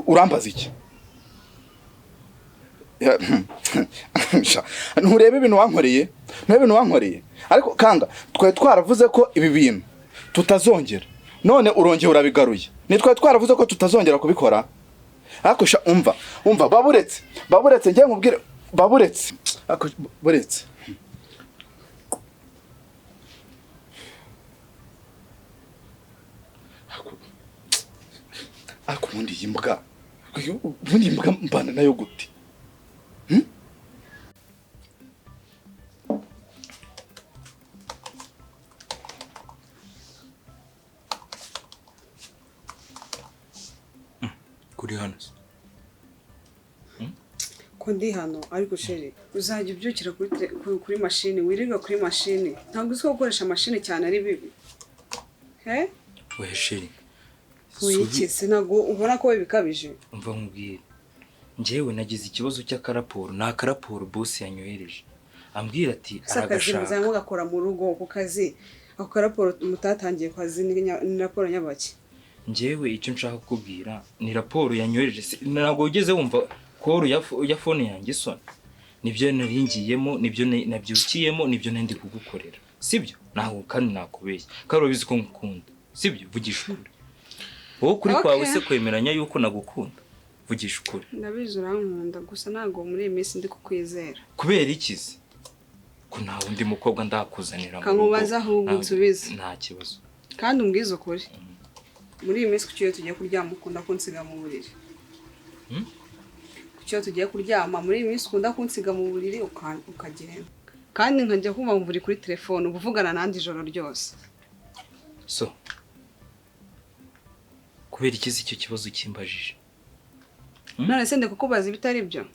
Urambaza iki? Nturebe ibintu wankoreye, nturebe ibintu wankoreye. Ariko kanga twari twaravuze ko ibi bintu tutazongera, none urongeye urabigaruye. Ni twari twaravuze ko tutazongera kubikora. Ariko sha, umva, umva, baburetse, baburetse, njye nkubwire, baburetse. Ariko buretse. Ariko ubundi iyi mbwa, ubundi iyi mbwa mbana nayo gute? Kuri hano se? Ko ndi hano ariko chéri, uzajya ubyukira kuri mashini, wirirwa kuri mashini. Ntabwo uzi ko gukoresha mashini cyane ari bibi, he? Oya chéri. Wikise, ntabwo ubona ko we bikabije? Umva nkubwire, njyewe nagize ikibazo cy'akaraporo. Ni akaraporo boss yanyohereje, ambwira ati Ese akazi aragashaka. muzaba mugakora mu rugo ku kazi? Ako karaporo mutatangiye ku kazi ni raporo nyabaki? Njyewe icyo nshaka kukubwira ni raporo yanyohereje. Ntabwo wigeze wumva call ya phone yanjye isona? Nibyo naringiyemo, nibyo nabyukiyemo, nibyo nari ndi kugukorera, sibyo? Ntabwo kandi nakubeshya, kandi urabizi ko ngukunda, sibyo? Vugisha ukuri wowe, kuri kwawe. Okay. Se kwemeranya yuko nagukunda? Vugisha ukuri. Ndabizi urankunda, gusa ntabwo muri iyi minsi ndi kukwizera. Kubera iki se, ko nta wundi mukobwa ndakuzanira mu rugo? Kankubaza ahubwo unsubize. Nta kibazo. Kandi umbwize ukuri, muri iyi minsi kuki iyo tugiye kuryama ukunda kunsiga mu buriri? Hmm? Kuki iyo tugiye kuryama muri iyi minsi ukunda kunsiga mu buriri ukagenda, kandi nkajya kumva ngo uri kuri telefone, uba uvugana nanjye ijoro ryose? So kubera iki se icyo kibazo kimbajije? None se ndi kukubaza ibitari byo?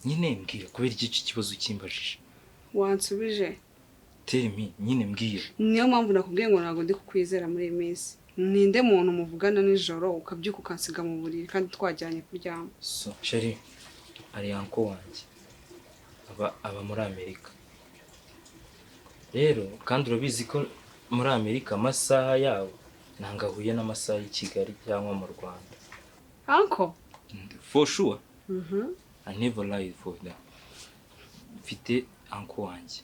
Nyine mbwira, kubera iki icyo kibazo kimbajije? Wansubije. Tell me nyine, mbwira. Niyo mpamvu nakubwiye ngo ntabwo ndi kukwizera muri iyi minsi. Ninde muntu muvugana nijoro, ukabyuka ukansiga mu buriri kandi twajyanye kuryama? So chéri, ari uncle wanjye, aba muri Amerika rero, kandi urabizi ko muri Amerika amasaha yabo ntabwo ahuye n'amasaha y'i Kigali cyangwa mu Rwanda. Uncle? For sure, I never lie for that. Mfite uncle wanjye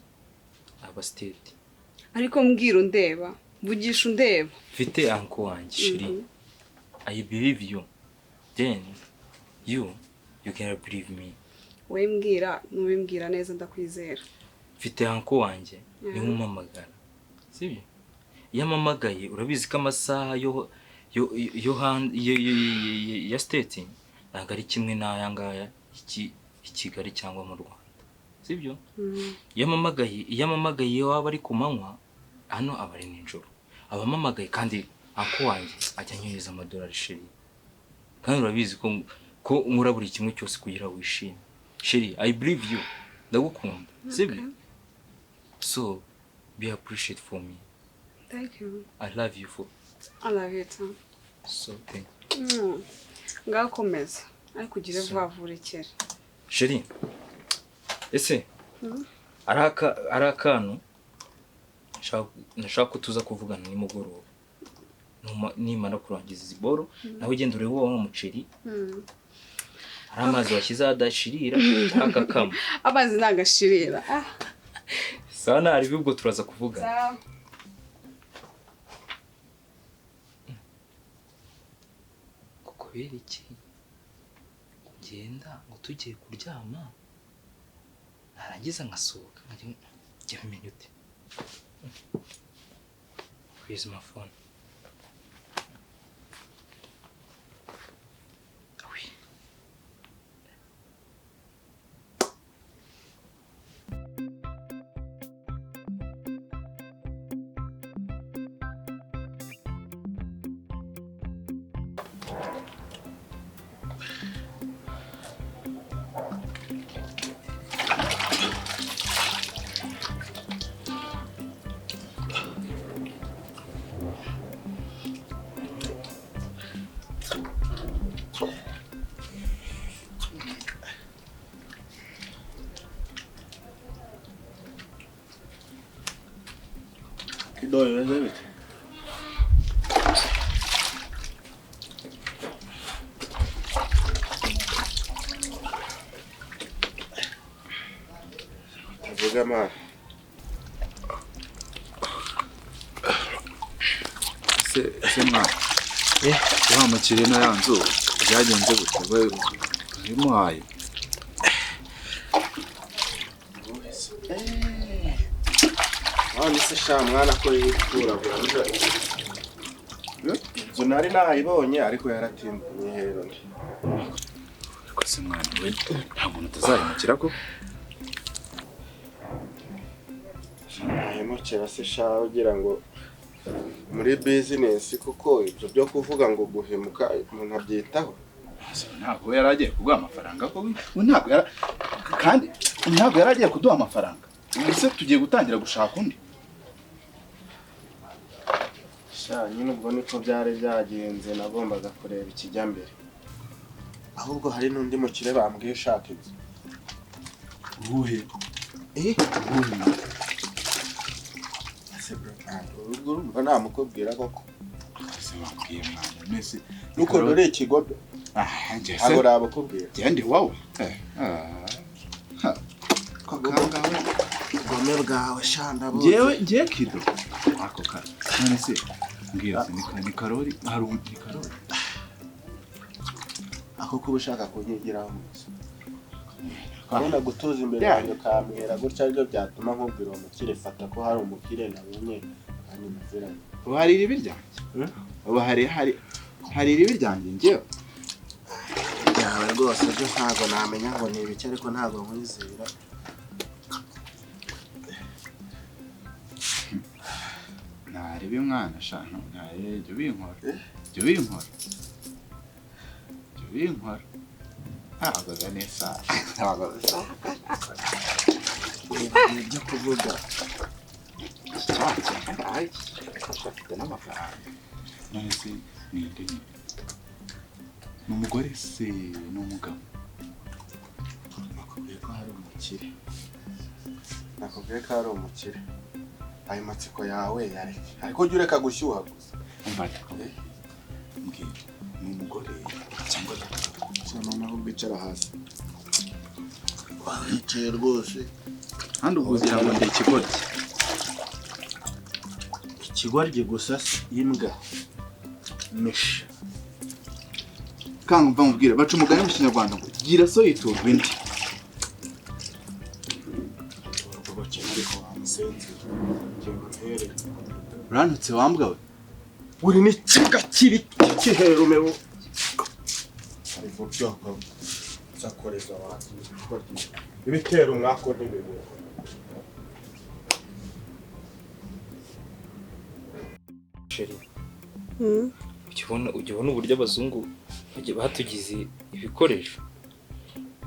aba States. Ariko mbwira undeba, mvugisha undeba. Mfite uncle wanjye, chéri. I believe you, then you can believe me. Wowe mbwira, nubimbwira neza ndakwizera. Mfite uncle wanjye, niwe umpamagara, sibyo? Iyo ampamagaye urabizi ko amasaha yo ya States ntabwo ari kimwe n'aya ngaya i Kigali cyangwa mu Rwanda, sibyo? Iyo ampamagaye, iyo waba ari ku manywa hano aba ari nijoro, aba ampamagaye. Kandi uncle wanjye ajya anyohereza amadolari, chéri, kandi urabizi ko nkora buri kimwe cyose kugira wishime. Chéri, I believe you, ndagukunda, sibyo? So be appreciate for me. Thank you. I love you for I love you too. So thank Ngaho komeza, ariko ugire vuba vuba, urekere. Chéri, ese ari akantu nashaka ko tuza kuvugana nimugoroba. Nimara kurangiza izi boro, nawe ugenda urebe wa muceri, hari amazi washyizeho adashirira cyangwa akakama. Amazi ntagashirira, ah. Sawa, ntari ubwo turaza kuvugana. Sawa. Ngo kubera iki ngenda ngo tugiye kuryama, narangiza nkasohoka nkajya njya bimenya ute? Where's my phone? Oui. Kidogo bimeze bite? Utavuga man. Se mwana. Wa mukire na ya nzu byagenze gute? Bimuhaye. None se sha mwana ko yikurabura. Inzu nari nayibonye ariko yaratinze hero ndi. Ariko se mwana we nta muntu utazahemukira ko? Nahemukira se sha ugira ngo muri business kuko ibyo byo kuvuga ngo guhemuka umuntu abyitaho. Ntabwo yari agiye kuguha amafaranga ko we ntabwo yara kandi ntabwo yari agiye kuduha amafaranga. Ubuse tugiye gutangira gushaka undi. Sha nyine ubwo niko byari byagenze nagombaga kureba ikijya mbere. Ahubwo hari n'undi mukire bambwiye ushaka inzu. Uwuhe? Uwuhe? Ese bro, ubwo urumva namukubwira koko. Ese wambwiye mwana mwese nuko dore ikigobe. Njye se Ntabwo nabakubwira. Njye wawe. Kangawe ubugome bwawe sha ndabuzi. Njyewe Kido. Ako ka. None se mbwira se ni Karori hari undi Karori. Ako kuba ushaka kunyigiraho gusa. Kubona gutuza imbere yanjye ukambwira gutya aribyo byatuma nkubwira uwo mukire fata ko hari umukire nabonye kandi muziranye. Ubu hari iribi ryanjye. Ubu hari iribi ryanjye njyewe. Byawe rwose byo ntabwo namenya ngo ni ibiki ariko ntabwo nkwizera. Ntarebe mwana sha ntarebe jya ubinkora. Jya ubinkora. Jya ubinkora. Ntabwo neza. Ntabwo. Ibyo kuvuga. Afite n'amafaranga. None se ni nde nyine? Ni umugore se ni umugabo? Nakubwiye ko hari umukire. Nakubwiye ko hari umukire. Ayo matsiko yawe yareke. Ariko jya ureka gushyuha gusa. Umva mbwira ni umugore cyangwa cyangwa naho wicara hasi. Wicaye rwose. Kandi ugira ngo ndi ikigoryi. Ikigoryi gusa si imbwa. Misha. Kanga mva mubwire baca umugani mu Kinyarwanda ngo gira so yiturwa indi. Urantutse wambwa we. Uri ni kiga kiri kiherumewo. Ariko byoko sakoreza abantu. Ibitero mwako n'ibibu. Sheri. Ukibona uburyo abazungu batugize ibikoresho.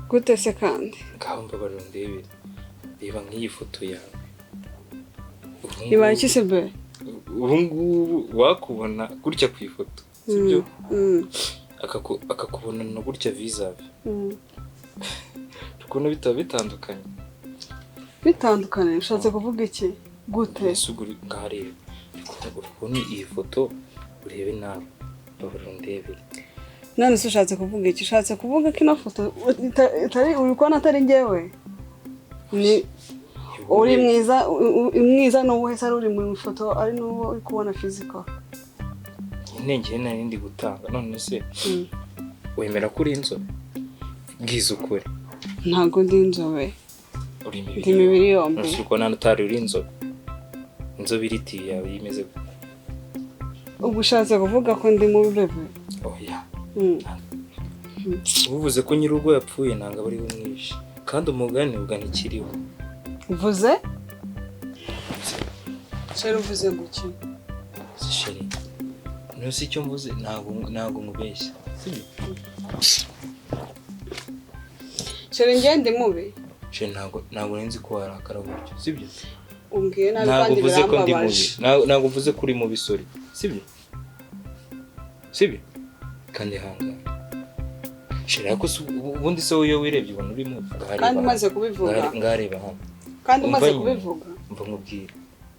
Gute se kandi? Ngaho mbabarira ndebe. Reba nk'iyi foto yawe. Ibaye iki se be? Ubu ngubu wakubona gutya ku ifoto, sibyo? Akakubona no gutya vis-a-vis. Tukubona bitaba bitandukanye. Bitandukanye ushatse kuvuga iki? Gute? Ese ngareba. Urabona iyi foto urebe nawe. Mbabarira ndebe. None se ushatse kuvuga iki? Ushatse kuvuga ko ino foto itari uri kubona atari njyewe? Ni uri mwiza mwiza no wese ari uri mu foto ari n'uwo uri kubona physical. Nyine ngiye nari ndi gutanga none se wemera ko uri inzobe? Bwiza ukuri. Ntabwo ndi inzobe. Uri imibiri yombi. None uko nta utari uri inzobe. Inzobe iriti yawe imeze gute? Ubu ushatse kuvuga ko ndi mubi bebe? Oya. Ubuvuze ko nyirugo yapfuye nanga bari bumwishe. Kandi umugani ugana ikiriho. Uvuze? Sheri uvuze ngo iki? Sheri. None icyo mvuze ntabwo nkubeshya. Sibyo? Sheri njye ndi mubi. Sheri ntabwo nzi ko warakara gutyo. Sibyo? Umbwiye nabi kandi birambabaje. Ntabwo mvuze ko uri mubi sorry. Sibyo? Sibyo? Kandi hangana. Sheri ariko ubundi se wowe wirebye ubona uri mubi. Kandi umaze kubivuga. Ngareba hano. Kandi umaze kubivuga. Mva nkubwire.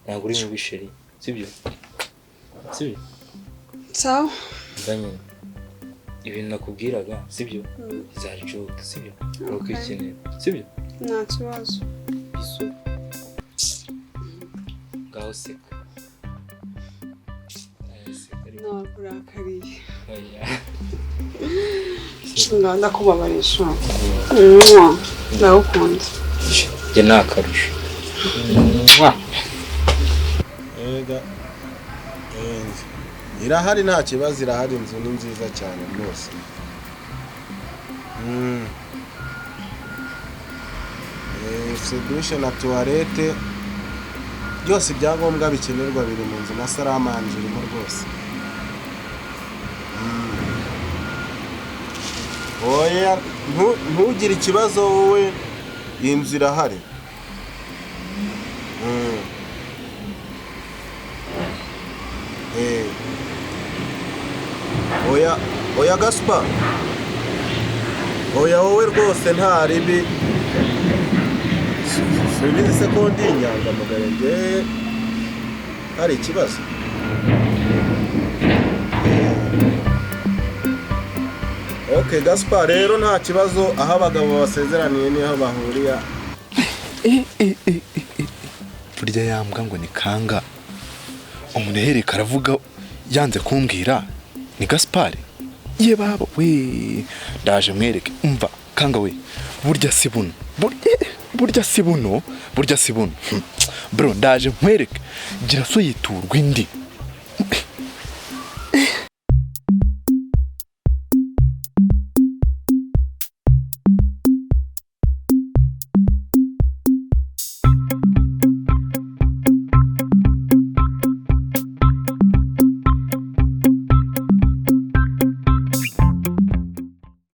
Ntabwo uri mubi sheri. Sibyo? Sibyo? Sawa. Mva nyine. Ibintu nakubwiraga, sibyo? Zari joke, sibyo? Ntukwikenera. Sibyo? Nta kibazo. Biso. Ngaho seka. Seka ariko. Nakurakariye. Oya. Ngaho ndakubabarisha. Mwah. Ndagukunda. Njye ni akarusho. Mwah. Ega inzu irahari, nta kibazo, irahari, inzu ni nziza cyane rwose. Ifite douche na toilette, byose ibyangombwa bikenerwa biri mu nzu, na salle à manger irimo rwose. Oya, ntugire ikibazo wowe, iyi nzu irahari. Oya, oya Gaspar, oya wowe rwose nta ribi. Subize se ko ndi inyangamugayo, njye hari ikibazo? Ok Gaspar, rero nta kibazo, aho abagabo basezeraniye niho bahuriya. Burya yambwa ngo ni kanga, umuntu yahereka aravuga yanze kumbwira ni Gaspari. Ye baba we, ndaje mwereke. Umva kanga we, burya si buno, burya si buno, burya si buno. Bro, ndaje nkwereke, gira so yiturwa indi.